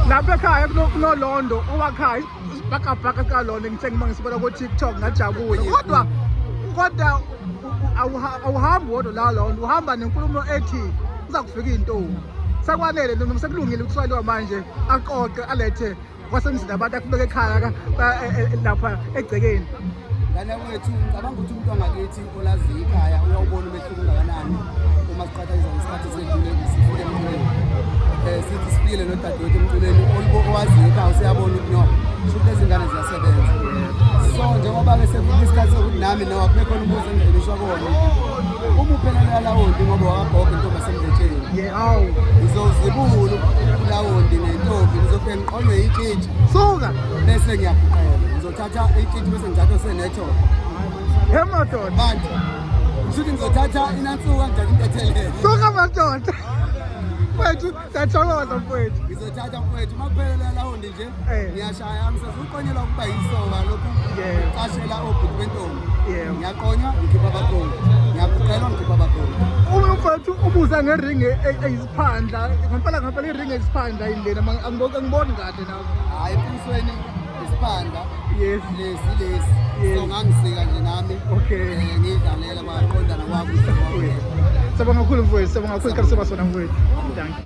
Lapha ekhaya kunoLondo owakhayo isibhakabhaka sikaLondo, ngithe ngima ngisibona ku-TikTok ngajabula. Kodwa awuhambi wodwa la Londo, uhamba nenkulumo ethi kuza kufika iy'ntombi. Sekwanele noma sekulungile ukuthwaliwa manje, aqoqe alethe kwasemzini abantu akubeke ekhaya lapha egcekeni. Ngane wethu, ngicabanga ukuthi umuntu wangakithi olaziyo ikhaya uyawubona umehluko ungakanani uma siqhathanisa nesikhathi esedlule sifike emculeni. Sithi sifikile nodadewethu emculeni, owaziyo ikhaya useyabona ukuthi no, shuthi lezi ngane ziyasebenza. So njengoba-ke sefika isikhathi sokuthi nami no akube khona umuzi engidluliswa kuwona, uma uphelelwa lawondi ngoba wakagogo intombi asemdletsheni. Yeah, awu. Ngizozibula ulawondi nentombi, ngizofike ngiqonywe itshitshi. Suka. Bese ngiyaguqela, ngizothatha itshitshi bese ngithatha osenetho. He madoda. Bantu, kushuthi ngizothatha inansuka ngithatha intethelelo. Suka madoda. Mfethu, siyathokoza mfethu. Ngizothatha mfethu, uma kuphelele lawondi nje, ngiyashaya, angisezuqonyelwa ukuba yisoka lokhu cashela obhuti bentombi. Ngiyaqonywa, ngikhipha abakhongi. Ngiyaguqelwa, ngikhipha abakhongi. Uma mfethu ubuza ngeringi eyisiphandla, ngempela ngempela iringi eyisiphandla yini lena? Angiboni kahle nami. Hhayi, eqinisweni isiphandla. Yes. Lesi lesi. So ngangisika nje nami. Ngiyidlalela kwaqondana kwakuhle. Siyabonga kakhulu mfowethu, siyabonga kakhulu isikhathi soba sona mfowethu. Thank you.